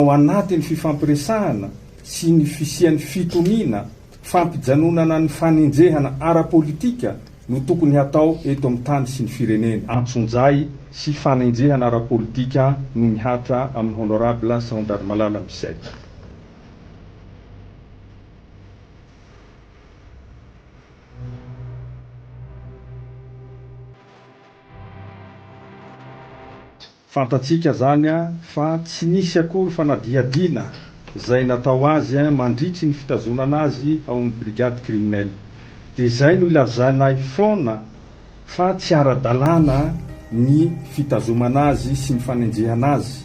Ao anatin'ny fifampiresahana sy ny fisian'ny fitoniana, fampijanonana ny fanenjehana ara-politika no tokony hatao eto amin'ny tany sy ny firenena. Antsonjay sy fanenjehana ara-politika no mihatra amin'i Honorable Sahondrarimalala Michel. Fantatsika izany fa tsy nisy akory fanadihadiana izay natao azy mandritry ny fitazonana azy ao amin'ny brigade criminelle. Dia izay no ilazanay foana fa tsy ara-dalàna ny fitazomana azy sy ny fanenjehana azy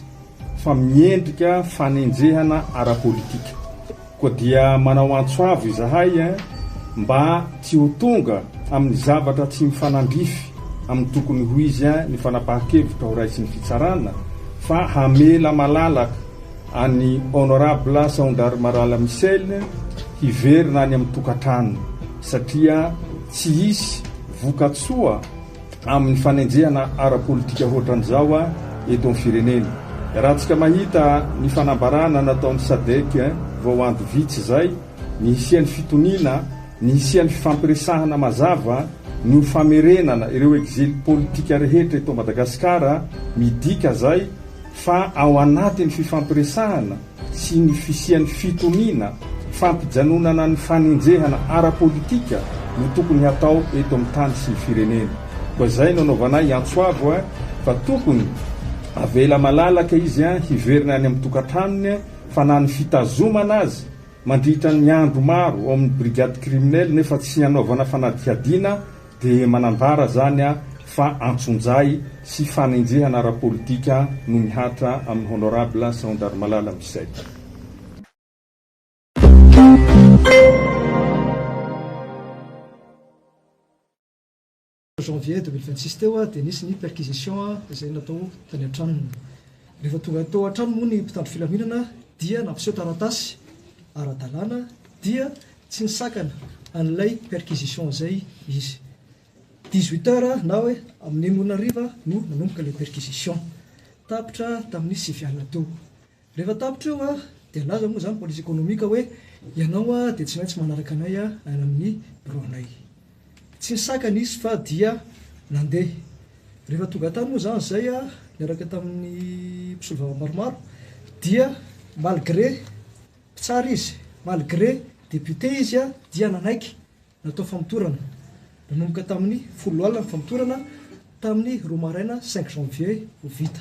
fa miendrika fanenjehana ara-politika. Koa dia manao antso avo izahay mba tsy ho tonga amin'ny zavatra tsy mifanandrify amin'ny tokony ho izy ny fanapahan-kevitra ho raisin'ny fitsarana fa hamela malalaka an'i Honorable Sahondrarimalala Michel hiverina any amin'ny tokantranony satria tsy hisy vokatsoa amin'ny fanenjehana ara-politika hoatran'izao eto amin'ny firenena. Iarahantsika mahita ny fanambarana nataon'ny Sadec vao andro vitsy izay, ny hisian'ny fitoniana, ny hisian'ny fifampiresahana mazava, ny ho famerenana ireo exil politika rehetra eto Madagasikara, midika izay fa ao anatin'ny fifampiresahana, sy ny fisian'ny fitoniana, fampijanonana ny fanenjehana ara-politika no tokony hatao eto amin'ny tany sy ny firenena. Koa izay no anaovanay antso avo fa tokony avela malalaka izy hiverina any amin'ny tokantranony fa na ny fitazomana azy mandritra ny andro maro ao amin'ny brigade criminelle nefa tsy anaovana fanadihadiana Dia manambara zany fa antsonjay sy fanenjehana ara-politika no mihatra amin'i Honorable Sahondrarimalala Michel. Janvier 2026 teo dia nisy ny perquisition izay natao tany an-tranony. Rehefa tonga tao an-trano moa ny mpitandro filaminana dia nampiseho taratasy ara-dalàna dia Tsy nisakana an'ilay perquisition izay izy. 18 heures na hoe amin'ny enina ora hariva no nanomboka ilay perquisition. Tapitra tamin'ny sivy alina teo. Rehefa tapitra io dia nilaza moa izany police économique hoe ianao dia tsy maintsy manaraka anay any amin'ny birao-nay. Tsy nisakana izy fa dia nandeha. Rehefa tonga tany moa izany izay niaraka tamin'ny mpisolovava maromaro dia malgré Mpitsara izy, malgré député izy dia nanaiky natao famotorana. Nanomboka tamin'ny folo alina ny famotorana, tamin'ny roa maraina cinq janvier vao vita.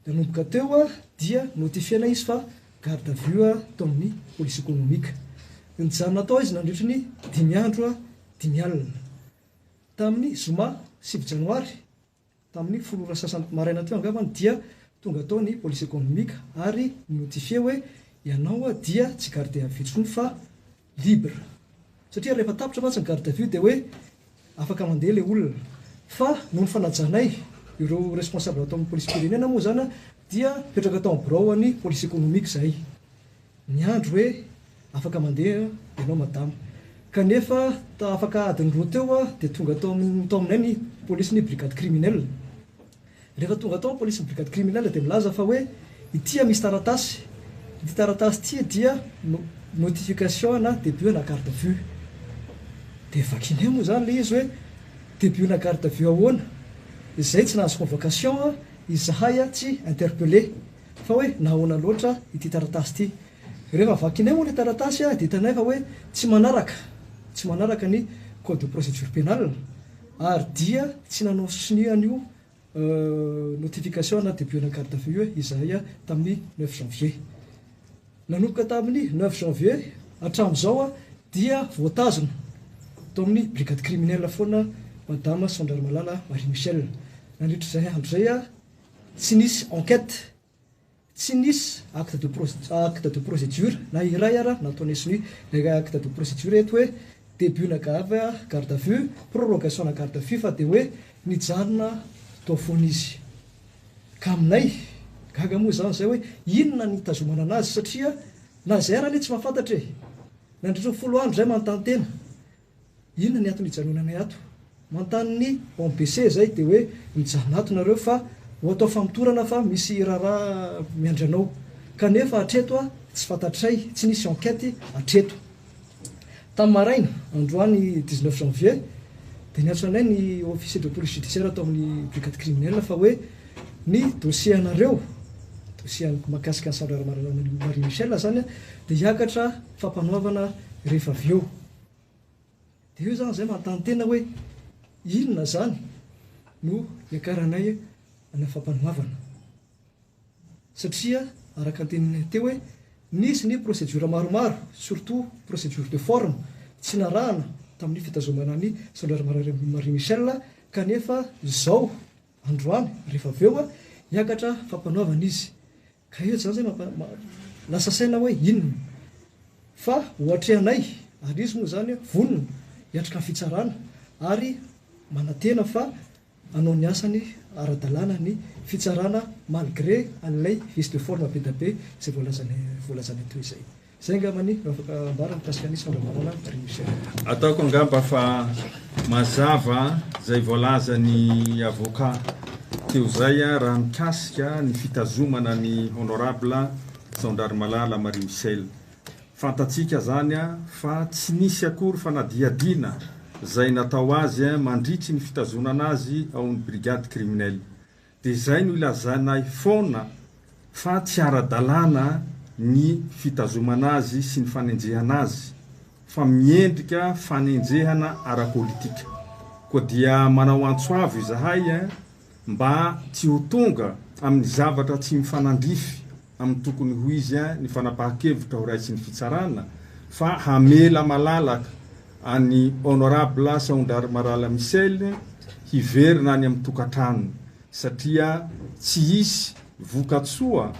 Nanomboka teo dia notifiena izy fa garde à vue tao amin'ny police économique. Nijanona tao izy nandritry ny dimy andro dimy alina. Tamin'ny zoma sivy janoary Tamin'ny folo ora sasany maraina teo angambany dia tonga tao ny police économique ary ni-notifier hoe ianao dia tsy garde à vue intsony fa libre. Satria rehefa tapitra mantsy ny garde à vue dia hoe afaka mandeha ilay olona. Fa noho ny fanajanay ireo responsable tao amin'ny polisim-pirenena moa izany dia nipetraka tao amin'ny birao an'ny police économique izahay. Niandry hoe afaka mandeha ianao madama. Kanefa afaka adiny roa teo aho dia tonga tao amin'ny tao aminay ny polisin'ny brigade criminelle. Rehefa tonga tao ny polisin'ny brigade criminelle dia milaza fa hoe ity misy taratasy, ity taratasy ity dia notification na début ana garde à vue. Dia vakianay moa izany ilay izy hoe début ana garde à vue ahoana? Izay tsy nahazo convocation izahay tsy interpellé. Fa hoe nahoana loatra ity taratasy ity? Rehefa vakinay moa ilay taratasy dia hitanay fa hoe tsy manaraka, tsy manaraka ny code de procédure pénale ary dia tsy nanao sonia an'io notification na début ana garde à vue io izahay tamin'ny neuf janvier. Nanomboka tamin'ny neuf janvier hatramin'izao dia voatazona tao amin'ny brigade criminelle foana Madame Sandrarimalala Marie Michelle. Nandritra izay andro izay Tsy nisy enquête, tsy nisy acte de acte de procédure na iray ara nataonay sonia. Ilay acte de procédure eto hoe début na garde à vue, prorogation na garde à vue fa dia hoe nijanona tao foana izy. Ka aminay, gaga moa izany izay hoe inona ny hitazomana anazy satria na izay ara anie tsy mahafantatra e! Nandritra ny folo andro izay manontany tena. Inona ny antony hijanonanay ato? Manontany ny OMBC izay dia hoe mijanona ato nareo fa ho atao famotorana fa misy raharaha miandry anao. Kanefa hatreto tsy fantatray, tsy nisy enquête hatreto. Tamin'ny maraina, androany 19 janvier, dia niantso anay ny officier de police judiciaire tao amin'ny brigade criminelle fa hoe ny dossier anareo, dossier mahakasika an'i Sandra Marie Michel zany, dia hiakatra fampanoavana rehefa avy eo. Dia eo zany zay manontany tena hoe inona zany no hiakaranay ana fampanoavana. Satria araka ny teninay teo hoe nisy ny procédure maromaro, surtout procédure de forme, tsy narahana tamin'ny fitazomana an'i Sandra Marie Michel kanefa izao androany rehefa avy eo hiakatra fampanoavana izy. Ka eo izany zay lasa saina hoe inona fa ho atrehanay ary izy moa izany vonona hiatrika ny fitsarana ary manantena fa hanao ny asany ara-dalàna ny fitsarana malgré an'ilay vice de forme be dia be izay voalazany voalazany teo izay. Izay angambany no afaka ambara mikasika ny Sandra Marie Michel. Ataoko angamba fa mazava izay voalazan'ny avocat teo izay raha mikasika ny fitazomana ny Honorable Zaondrarimalala Marie Michel. Fantatsika zany fa tsy nisy akory fanadihadiana zay natao azy mandritry ny fitazonana azy ao amin'ny brigade criminelle. Dia izay no ilazanay foana fa tsy ara-dalàna ny fitazomana azy sy ny fanenjehana azy fa miendrika fanenjehana ara-politika. Koa dia manao antso avo izahay mba tsy ho tonga amin'ny zavatra tsy mifanandrify amin'ny tokony ho izy ny fanapahan-kevitra ho raisin'ny fitsarana fa hamela malalaka an'i Honorable Sahondrarimalala Michel hiverina any amin'ny tokantranony satria tsy hisy vokatsoa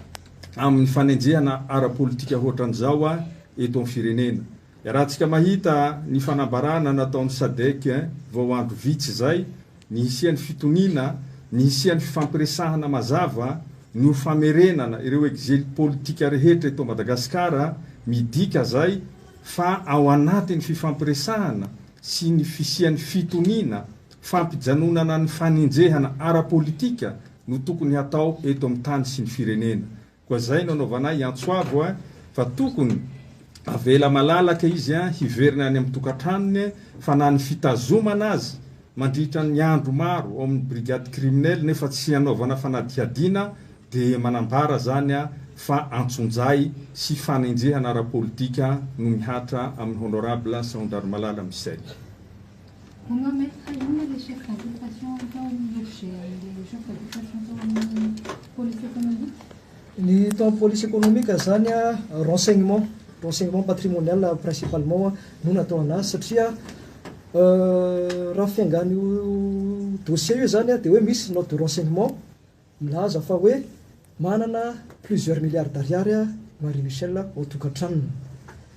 amin'ny fanenjehana ara-politika hoatran'izao eto amin'ny firenena. Iarahantsika mahita ny fanambarana nataon'ny Sadec vao andro vitsy izay, ny hisian'ny fitoniana, ny hisian'ny fifampiresahana mazava, ny ho famerenana ireo exily politika rehetra eto Madagasikara, midika izay fa ao anatin'ny fifampiresahana sy ny fisian'ny fitoniana, fampijanonana ny fanenjehana ara-politika no tokony hatao eto amin'ny tany sy ny firenena. Koa zay no anaovanay antso avo fa tokony avela malalaka izy hiverina any amin'ny tokantranony fa na ny fitazomana azy mandritra ny andro maro ao amin'ny brigade criminelle nefa tsy anaovana fanadihadiana dia manambara zany fa antsonjay sy fanenjehana ara-politika no mihatra amin'ny Honorable Sahondrarimalala Michel. Hono maître, inona le chef d'inculpation tao amin'ny objet an'le chef d'inculpation tao amin'ny police économique? Ny tao amin'ny police économique zany a, renseignement, renseignement patrimonial principalement no natao anazy satria raha fiangan'io dossier io zany a dia hoe misy note de renseignement Milaza fa hoe manana plusieurs milliards d'ariary Marie Michel ao tokantranony.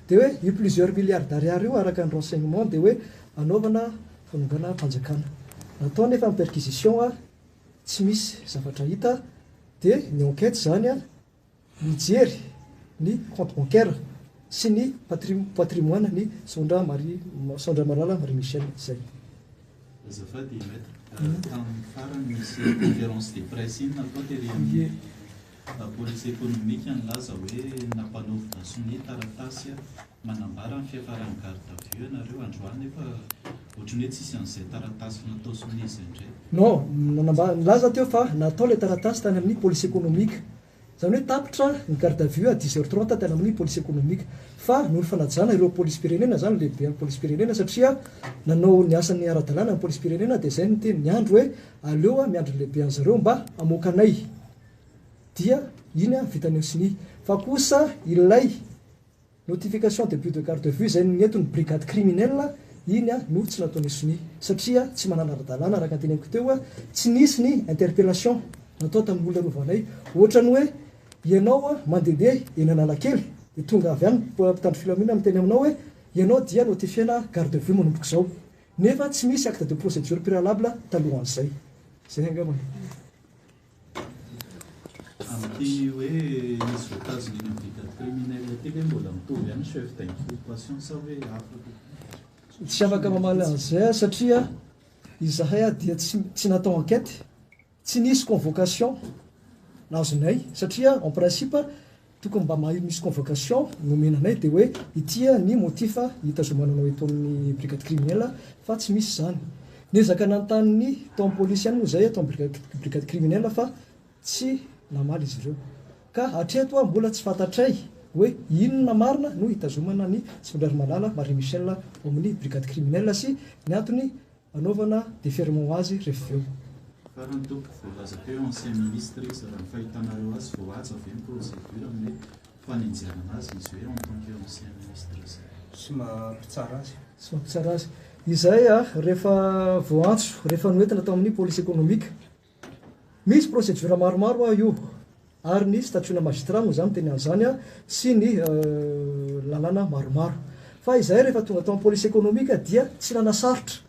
Dia hoe io plusieurs milliards d'ariary io araka ny renseignement dia hoe anaovana fanonganam-panjakana. Natao nefa ny perquisition tsy misy zavatra hita dia ny enquête izany mijery ny compte bancaire sy ny patrimoine ny Sandra Marie Sandra Malala Marie Michel izay. Azafady Maître, tamin'ny farany nisy conférence de presse iny natao tery amin'ny police économique nilaza hoe nampanaovina sonia taratasy Manambara ny fiafaran'ny garde à vue ianareo androany nefa ohatran'ny hoe tsisy an'izay taratasy natao sonia izay indray. Non, nanambara, nilaza teo fa natao ilay taratasy tany amin'ny police économique. Izany hoe tapitra ny garde à vue à dix heures trente tany amin'ny police économique. Fa noho ny fanajana ireo polisim-pirenena izany, lehiben'ny polisim-pirenena satria nanao ny asany ara-dalàna ny polisim-pirenena dia izay no teny niandry hoe aleo miandry ny lehiben'zareo mba hamoaka anay. Dia iny vita ny sonia. Fa kosa ilay Notification début de garde vue izay nentin'ny brigade criminelle iny no tsy nataony sonia satria tsy manana ara-dalàna araka ny teneniko teo, tsy nisy ny interpellation natao tamin'ny olona novanay, ohatran'ny hoe ianao mandehandeha eny Analakely dia tonga avy any mpitandro filaminana miteny aminao hoe ianao dia notifiena garde vue manomboka izao nefa tsy misy acte de procédure préalable talohan'izay. Izay angambany. Amin'ity hoe izy voatazona eny amin'ny brigade criminelle ity ve mbola mitovy ihany chef d'inculpation sa hoe hafa kokoa? Tsy afaka mamaly an'izay aho satria izahay dia tsy tsy natao enquête, tsy nisy convocation nazonay satria en principe. Tokony mba mahay misy convocation nomena anay dia hoe ity ny motif hitazomana anao eto amin'ny brigade criminelle fa tsy misy izany. Niezaka nanontany ny tao amin'ny polisy ihany moa izahay ato amin'ny brigade criminelle fa tsy namaly izy ireo. Ka hatreto mbola tsy fantatray hoe inona marina no hitazomana an'i Tsimondrarimalala Marie Michelle ao amin'ny brigade criminelle sy ny antony Anaovana deferment ho azy rehefa avy eo. Farany tompoko, voalaza teo hoe ancien ministre izy, raha ny fahitanareo azy voahaja ve ny procédure amin'ny hoe fanenjehana azy izy hoe en tant que ancien ministre izay? Tsy mampitsara azy. Tsy mampitsara azy. Izay rehefa voaantso, rehefa noentina tao amin'ny police économique. Misy procédure maromaro hoa io ary ny statut-na magistrat moa izany miteny an'izany sy ny lalàna maromaro. Fa izahay rehefa tonga tao amin'ny police économique dia tsy nanasarotra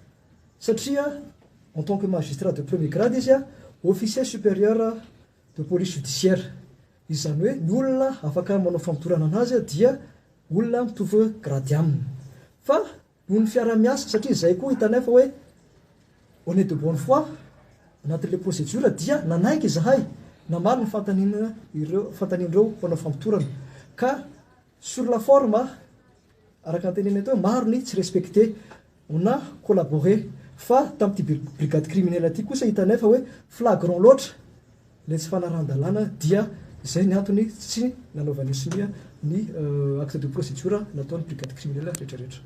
satria en tant que magistrat de premier grade izy, officier supérieur de police judiciaire. Izany hoe ny olona afaka manao famotorana anazy dia olona mitovy grade aminy. Fa Noho ny fiaraha-miasa, satria izay koa hitanay fa hoe on est de bonne foi anatin'ilay procédure dia nanaiky izahay namaly ny fanontaniana ireo fanontanian'ireo mpanao famotorana ka sur la forme araka ny tenenina teo maro ny tsy respecté, on a collaboré fa tamin'ity brigade criminelle ity kosa hitanay fa hoe flagrant loatra ilay tsy fanarahan-dalàna dia izay ny antony tsy nanaovanay sonia ny acte de procédure nataon'ny brigade criminelle rehetra rehetra.